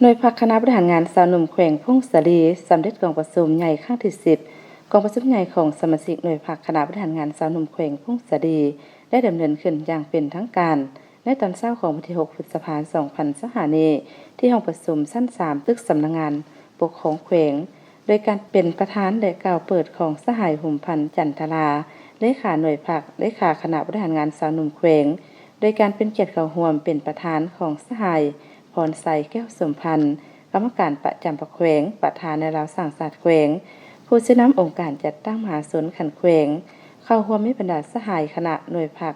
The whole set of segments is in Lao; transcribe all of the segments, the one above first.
ໜ່ວຍພັກຄະນະບໍລິຫານງານຊາວໜຸ່ມແຂວງຜົ້ງສາລີ ສຳເລັດກອງປະຊຸມໃຫຍ່ຄັ້ງທີສິບ ກອງປະຊຸມໃຫຍ່ຂອງສະມາຊິກໜ່ວຍພັກຄະນະບໍລິຫານງານຊາວໜຸ່ມແຂວງຜົ້ງສາລີ ໄດ້ດຳເນີນຂຶ້ນຢ່າງເປັນທາງການ ໃນຕອນເຊົ້າຂອງວັນທີຫົກ ພຶດສະພາ ສອງພັນຊາວຫ້ານີ້ ທີ່ຫ້ອງປະຊຸມຊັ້ນສາມ ຕຶກສຳນັກງານປົກຄອງແຂວງ ໂດຍການເປັນປະທານ ແລະ ກ່າວເປີດຂອງສະຫາຍ ຫຸມພັນ ຈັນທະລາ ເລຂາໜ່ວຍພັກ, ເລຂາຄະນະບໍລິຫານງານຊາວໜຸ່ມແຂວງ, ໂດຍການເປັນກຽດເຂົ້າຮ່ວມເປັນປະທານຂອງສະຫາຍ ພອນໄຊ ແກ້ວສົມພັນ ກຳມະການປະຈຳພັກແຂວງ, ປະທານແນວລາວສ້າງຊາດແຂວງ, ຜູ້ຊີ້ນຳອົງການຈັດຕັ້ງມະຫາຊົນຂັ້ນແຂວງ, ເຂົ້າຮ່ວມມີບັນດາສະຫາຍຄະນະໜ່ວຍພັກ,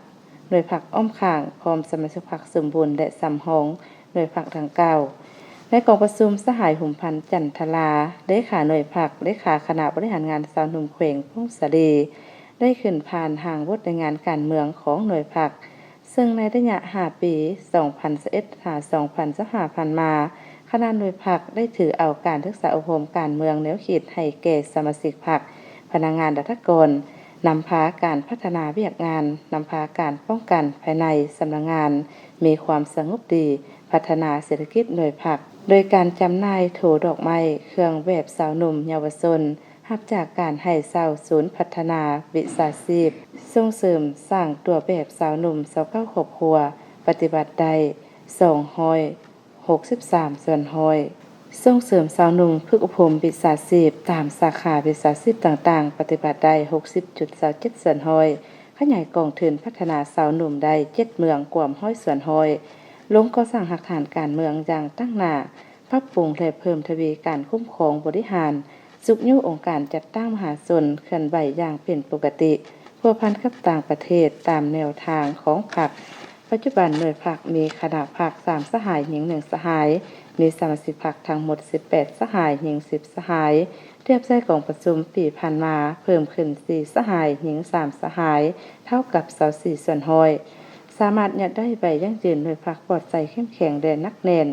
ໜ່ວຍພັກອ້ອມຂ້າງ, ພ້ອມສະມາຊິກພັກສົມບູນ ແລະ ສຳຮອງໜ່ວຍພັກດັ່ງກ່າວ. ໃນກອງປະຊຸມ, ສະຫາຍ ຫຸມພັນ ຈັນທະລາ ເລຂາໜ່ວຍພັກ, ເລຂາຄະນະບໍລິຫານງານຊາວໜຸ່ມແຂວງຜົ້ງສາລີ ໄດ້ຂຶ້ນຜ່ານຮ່າງບົດລາຍງານການເມືອງຂອງໜ່ວຍພັກ, ເຊິ່ງໃນໄລຍະຫ້າປີ ສອງພັນຊາວເອັດ ຫາ ສອງພັນຊາວຫ້າ ຜ່ານມາ, ຄະນະໜ່ວຍພັກໄດ້ຖືເອົາການສຶກສາອົບຮົມການເມືອງແນວຄິດໃຫ້ແກ່ສະມາຊິກພັກ, ພະນັກງານລັດຖະກອນ, ນຳພາການພັດທະນາວຽກງານ, ນຳພາການປ້ອງກັນພາຍໃນສຳນັກງານມີຄວາມສະຫງົບດີ, ພັດທະນາເສດຖະກິດໜ່ວຍພັກ, ໂດຍການຈຳໜ່າຍໂຖດອກໄມ້, ເຄື່ອງແບບຊາວໜຸ່ມເຍົາວະຊົນ, ຮັບຈາກການໃຫ້ເຊົ່າສູນພັດທະນາວິຊາຊີບ, ສົ່ງເສີມສ້າງຕົວແບບຊາວໜຸ່ມຊາວເກົ້າຄອບຄົວ ປະຕິບັດໄດ້ສອງຮ້ອຍຫົກສິບສາມສ່ວນຮ້ອຍ, ສົ່ງເສີມຊາວໜຸ່ມຝຶກອົບຮົມວິຊາຊີບຕາມສາຂາວິຊາຊີບຕ່າງໆ ປະຕິບັດໄດ້ຫົກສິບຈຸດຊາວເຈັດສ່ວນຮ້ອຍ, ຂະຫຍາຍກອງທຶນພັດທະນາຊາວໜຸ່ມໄດ້ເຈັດເມືອງ ກວມຮ້ອຍສ່ວນຮ້ອຍ, ລົງກໍ່ສ້າງຮາກຖານການເມືອງຢ່າງຕັ້ງໜ້າ, ປັບປຸງ ແລະ ເພີ່ມທະວີການຄຸ້ມຄອງບໍລິຫານ, ຊຸກຍູ້ອົງການຈັດຕັ້ງມະຫາຊົນເຄື່ອນໄຫວຢ່າງເປັນປົກກະຕິ, ພົວພັນກັບຕ່າງປະເທດຕາມແນວທາງຂອງພັກ. ປັດຈຸບັນໜ່ວຍພັກມີຄະນະພັກສາມສະຫາຍ, ຍິງໜຶ່ງສະຫາຍ, ມີສະມາຊິກພັກທັງໝົດສິບແປດສະຫາຍ, ຍິງສິບສະຫາຍ. ທຽບໃສ່ກອງປະຊຸມປີຜ່ານມາເພີ່ມຂຶ້ນສີ່ສະຫາຍ, ຍິງສາມສະຫາຍ, ເທົ່າກັບຊາວສີ່ສ່ວນຮ້ອຍ. ສາມາດຍະໄດ້ໃບຢັ້ງຢືນໜ່ວຍພັກປອດໃສ, ເຂັ້ມແຂງ ແລະ ໜັກແໜ້ນ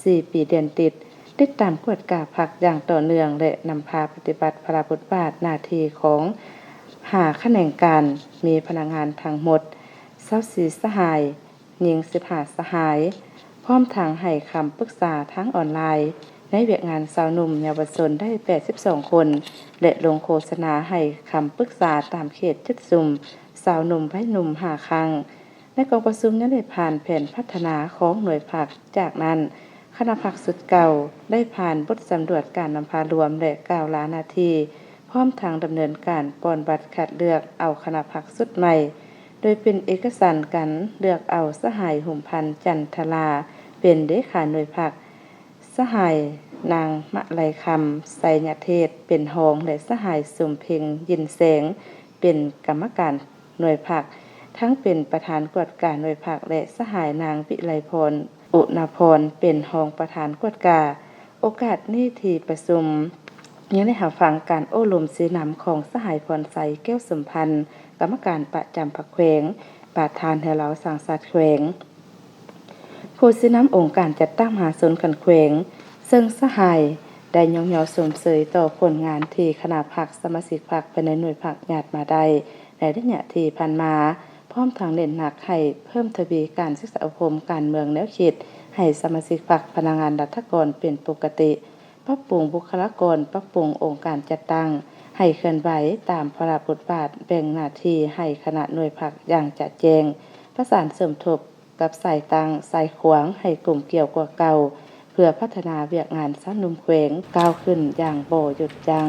ສີ່ປີເດືອນຕິດ, ຕິດຕາມກວດກາພັກຢ່າງຕໍ່ເນື່ອງ ແລະ ນຳພາປະຕິບັດພາລະບົດບາດໜ້າທີ່ຂອງຫ້າຂະແໜງການ, ມີພະນັກງານທັງໝົດຊາວສີ່ສະຫາຍ, ຍິງສິບຫ້າສະຫາຍ, ພ້ອມທັງໃຫ້ຄຳປຶກສາທາງອອນລາຍໃນວຽກງານຊາວໜຸ່ມເຍົາວະຊົນໄດ້ແປດສິບສອງຄົນ ແລະ ລົງໂຄສະນາໃຫ້ຄຳປຶກສາຕາມເຂດຈຸດສຸມຊາວໜຸ່ມໄວໜຸ່ມຫ້າຄັ້ງ. ໃນກອງປະຊຸມຍັງໄດ້ຜ່ານແຜນພັດທະນາຂອງໜ່ວຍພັກ. ຈາກນັ້ນ, ຄະນະພັກຊຸດເກົ່າໄດ້ຜ່ານບົດສຳຫຼວດການນຳພາລວມ ແລະ ກ່າວລາໜ້າທີ່, ພ້ອມທັງດຳເນີນການປ່ອນບັດຄັດເລືອກເອົາຄະນະພັກຊຸດໃໝ່, ໂດຍເປັນເອກະສັນກັນເລືອກເອົາສະຫາຍ ຫຸມພັນ ຈັນທະລາ ເປັນເລຂາໜ່ວຍພັກ, ສະຫາຍນາງ ມະໄລຄຳ ໄຊຍະເທດ ເປັນຮອງ ແລະ ສະຫາຍ ສົມເພັງ ຢິນແສງ ເປັນກຳມະການໜ່ວຍພັກ, ທັງເປັນປະທານກວດກາໜ່ວຍພັກ ແລະ ສະຫາຍນາງ ວິໄລພອນ ອຸນາພອນ ເປັນຮອງປະທານກວດກາ. ໂອກາດນີ້ທີ່ປະຊຸມຍັງໄດ້ຮັບຟັງການໂອ້ລົມຊີ້ນຳຂອງສະຫາຍ ພອນໄຊ ແກ້ວສົມພັນ ກຳມະການປະຈຳພັກແຂວງ, ປະທານແນວລາວສ້າງຊາດແຂວງ, ຜູ້ຊີ້ນຳອົງການຈັດຕັ້ງມະຫາຊົນຂັ້ນແຂວງ, ເຊິ່ງສະຫາຍໄດ້ຍ້ອງຍໍຊົມເຊີຍຕໍ່ຜົນງານທີ່ຄະນະພັກ, ສະມາຊິກພັກພາຍໃນໜ່ວຍພັກຍາດມາໄດ້ໃນໄລຍະທີ່ຜ່ານມາ, ພ້ອມທັງເນັ້ນໜັກໃຫ້ເພີ່ມທະວີການສຶກສາອົບຮົມການເມືອງແນວຄິດໃຫ້ສະມາຊິກພັກ, ພະນັກງານລັດຖະກອນເປັນປົກກະຕິ, ປັບປຸງບຸກຄະລາກອນ, ປັບປຸງອົງການຈັດຕັ້ງໃຫ້ເຄື່ອນໄຫວຕາມພາລະບົດບາດ, ແບ່ງໜ້າທີ່ໃຫ້ຄະນະໜ່ວຍພັກຢ່າງຈະແຈ້ງ, ປະສານສົມທົບ ກັບສາຍຕັ້ງສາຍຂວາງໃຫ້ກົມກຽວກວ່າເກົ່າ, ເພື່ອພັດທະນາວຽກງານຊາວໜຸ່ມແຂວງກ້າວຂຶ້ນຢ່າງບໍ່ຢຸດຢັ້ງ.